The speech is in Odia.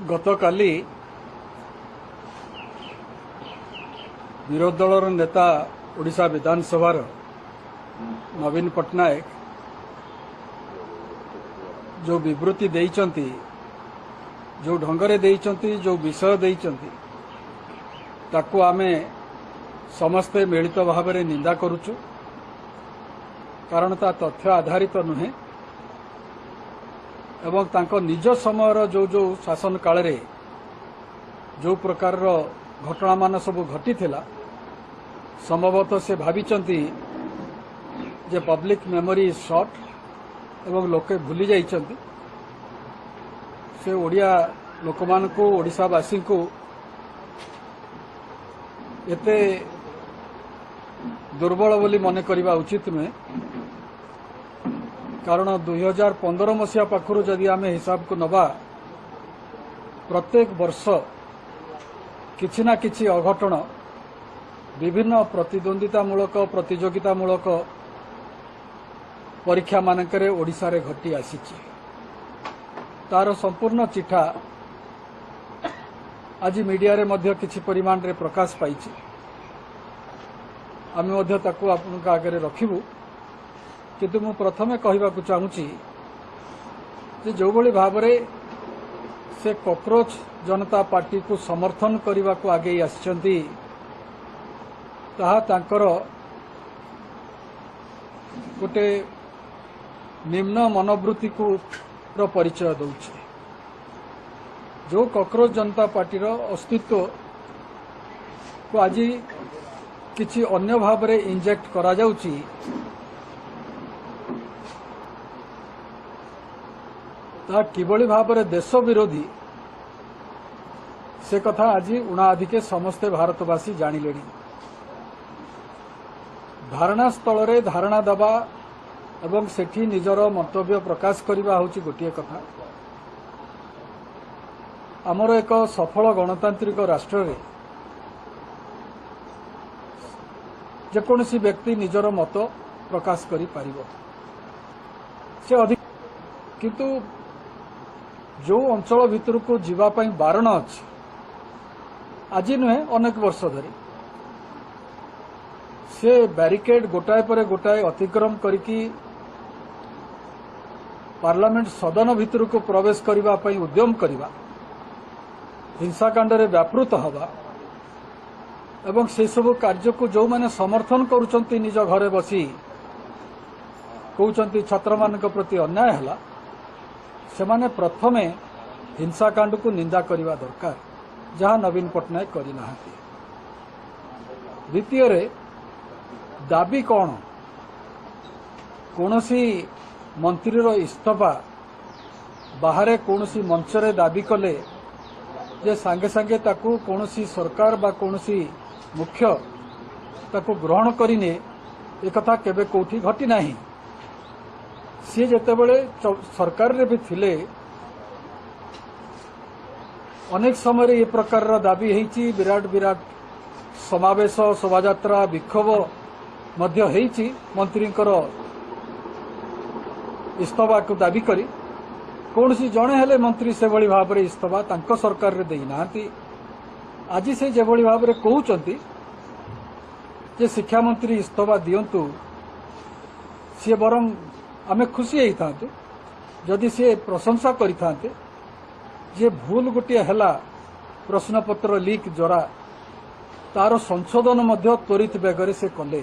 ଗତକାଲି ବିରୋଧୀ ଦଳର ନେତା ଓଡ଼ିଶା ବିଧାନସଭାର ନବୀନ ପଟ୍ଟନାୟକ ଯେଉଁ ବିବୃତି ଦେଇଛନ୍ତି, ଯେଉଁ ଢଙ୍ଗରେ ଦେଇଛନ୍ତି, ଯେଉଁ ବିଷୟ ଦେଇଛନ୍ତି, ତାକୁ ଆମେ ସମସ୍ତେ ମିଳିତ ଭାବରେ ନିନ୍ଦା କରୁଛୁ। କାରଣ ତା ତଥ୍ୟ ଆଧାରିତ ନୁହେଁ ଏବଂ ତାଙ୍କ ନିଜ ସମୟର ଯେଉଁ ଯେଉଁ ଶାସନ କାଳରେ ଯେଉଁ ପ୍ରକାରର ଘଟଣାମାନ ସବୁ ଘଟିଥିଲା, ସମ୍ଭବତଃ ସେ ଭାବିଛନ୍ତି ଯେ ପବ୍ଲିକ ମେମୋରି is short ଏବଂ ଲୋକେ ଭୁଲି ଯାଇଛନ୍ତି। ସେ ଓଡ଼ିଆ ଲୋକମାନଙ୍କୁ, ଓଡ଼ିଶାବାସୀଙ୍କୁ ଏତେ ଦୁର୍ବଳ ବୋଲି ମନେ କରିବା ଉଚିତ ନୁହେଁ। କାରଣ 2015 ମସିହା ପାଖରୁ ଯଦି ଆମେ ହିସାବକୁ ନେବା, ପ୍ରତ୍ୟେକ ବର୍ଷ କିଛି ନା କିଛି ଅଘଟଣ ବିଭିନ୍ନ ପ୍ରତିଦ୍ୱନ୍ଦିତାମୂଳକ, ପ୍ରତିଯୋଗିତାମୂଳକ ପରୀକ୍ଷାମାନଙ୍କରେ ଓଡ଼ିଶାରେ ଘଟି ଆସିଛି। ତାର ସମ୍ପୂର୍ଣ୍ଣ ଚିଠା ଆଜି ମିଡିଆରେ ମଧ୍ୟ କିଛି ପରିମାଣରେ ପ୍ରକାଶ ପାଇଛି। ଆମେ ମଧ୍ୟ ତାକୁ ଆପଣଙ୍କ ଆଗରେ ରଖିବୁ। କିନ୍ତୁ ମୁଁ ପ୍ରଥମେ କହିବାକୁ ଚାହୁଁଛି ଯେ ଯେଉଁଭଳି ଭାବରେ ସେ କକ୍ରୋଚ ଜନତା ପାର୍ଟିକୁ ସମର୍ଥନ କରିବାକୁ ଆଗେଇ ଆସିଛନ୍ତି, ତାହା ତାଙ୍କର ଗୋଟେ ନିମ୍ନ ମନୋବୃତ୍ତିକୁ ର ପରିଚୟ ଦେଉଛି। ଯେଉଁ କକ୍ରୋଚ ଜନତା ପାର୍ଟିର ଅସ୍ତିତ୍ୱକୁ ଆଜି କିଛି ଅନ୍ୟ ଭାବରେ ଇଞ୍ଜେକ୍ଟ କରାଯାଉଛି, ତାହା କିଭଳି ଭାବରେ ଦେଶ ବିରୋଧୀ, ସେ କଥା ଆଜି ଉଣାଅଧିକେ ସମସ୍ତେ ଭାରତବାସୀ ଜାଣିଲେଣି। ଧାରଣା ସ୍ଥଳରେ ଧାରଣା ଦେବା ଏବଂ ସେଠି ନିଜର ମନ୍ତବ୍ୟ ପ୍ରକାଶ କରିବା ହେଉଛି ଗୋଟିଏ କଥା। ଆମର ଏକ ସଫଳ ଗଣତାନ୍ତ୍ରିକ ରାଷ୍ଟ୍ରରେ ଯେକୌଣସି ବ୍ୟକ୍ତି ନିଜର ମତ ପ୍ରକାଶ କରିପାରିବ, ସେ ଅଧିକ। କିନ୍ତୁ ଯେଉଁ ଅଞ୍ଚଳ ଭିତରକୁ ଯିବା ପାଇଁ ବାରଣ ଅଛି, ଆଜି ନୁହେଁ ଅନେକ ବର୍ଷ ଧରି, ସେ ବ୍ୟାରିକେଡ୍ ଗୋଟାଏ ପରେ ଗୋଟାଏ ଅତିକ୍ରମ କରିକି ପାର୍ଲାମେଣ୍ଟ ସଦନ ଭିତରକୁ ପ୍ରବେଶ କରିବା ପାଇଁ ଉଦ୍ୟମ କରିବା, ହିଂସାକାଣ୍ଡରେ ବ୍ୟାପୃତ ହେବା ଏବଂ ସେସବୁ କାର୍ଯ୍ୟକୁ ଯେଉଁମାନେ ସମର୍ଥନ କରୁଛନ୍ତି, ନିଜ ଘରେ ବସି କହୁଛନ୍ତି ଛାତ୍ରମାନଙ୍କ ପ୍ରତି ଅନ୍ୟାୟ ହେଲା, ସେମାନେ ପ୍ରଥମେ ହିଂସାକାଣ୍ଡକୁ ନିନ୍ଦା କରିବା ଦରକାର, ଯାହା ନବୀନ ପଟ୍ଟନାୟକ କରିନାହାନ୍ତି। ଦ୍ୱିତୀୟରେ, ଦାବି କ'ଣ? କୌଣସି ମନ୍ତ୍ରୀର ଇସ୍ତଫା ବାହାରେ କୌଣସି ମଞ୍ଚରେ ଦାବି କଲେ ଯେ ସାଙ୍ଗେ ସାଙ୍ଗେ ତାକୁ କୌଣସି ସରକାର ବା କୌଣସି ମୁଖ୍ୟ ତାକୁ ଗ୍ରହଣ କରିନିଏ, ଏକଥା କେବେ କୋଉଠି ଘଟି ନାହିଁ। ସିଏ ଯେତେବେଳେ ସରକାରରେ ବି ଥିଲେ, ଅନେକ ସମୟରେ ଏ ପ୍ରକାରର ଦାବି ହେଇଛି। ବିରାଟ ବିରାଟ ସମାବେଶ, ଶୋଭାଯାତ୍ରା, ବିକ୍ଷୋଭ ମଧ୍ୟ ହେଇଛି ମନ୍ତ୍ରୀଙ୍କର ଇସ୍ତଫାକୁ ଦାବି କରି। କୌଣସି ଜଣେ ହେଲେ ମନ୍ତ୍ରୀ ସେଭଳି ଭାବରେ ଇସ୍ତଫା ତାଙ୍କ ସରକାରରେ ଦେଇନାହାନ୍ତି। ଆଜି ସେ ଯେଭଳି ଭାବରେ କହୁଛନ୍ତି ଯେ ଶିକ୍ଷାମନ୍ତ୍ରୀ ଇସ୍ତଫା ଦିଅନ୍ତୁ, ସିଏ ବରଂ ଆମେ ଖୁସି ହେଇଥାନ୍ତୁ ଯଦି ସିଏ ପ୍ରଶଂସା କରିଥାନ୍ତେ ଯେ ଭୁଲ ଗୋଟିଏ ହେଲା ପ୍ରଶ୍ନପତ୍ର ଲିକ୍ ଦ୍ୱାରା, ତାର ସଂଶୋଧନ ମଧ୍ୟ ତ୍ୱରିତ ବେଗରେ ସେ କଲେ।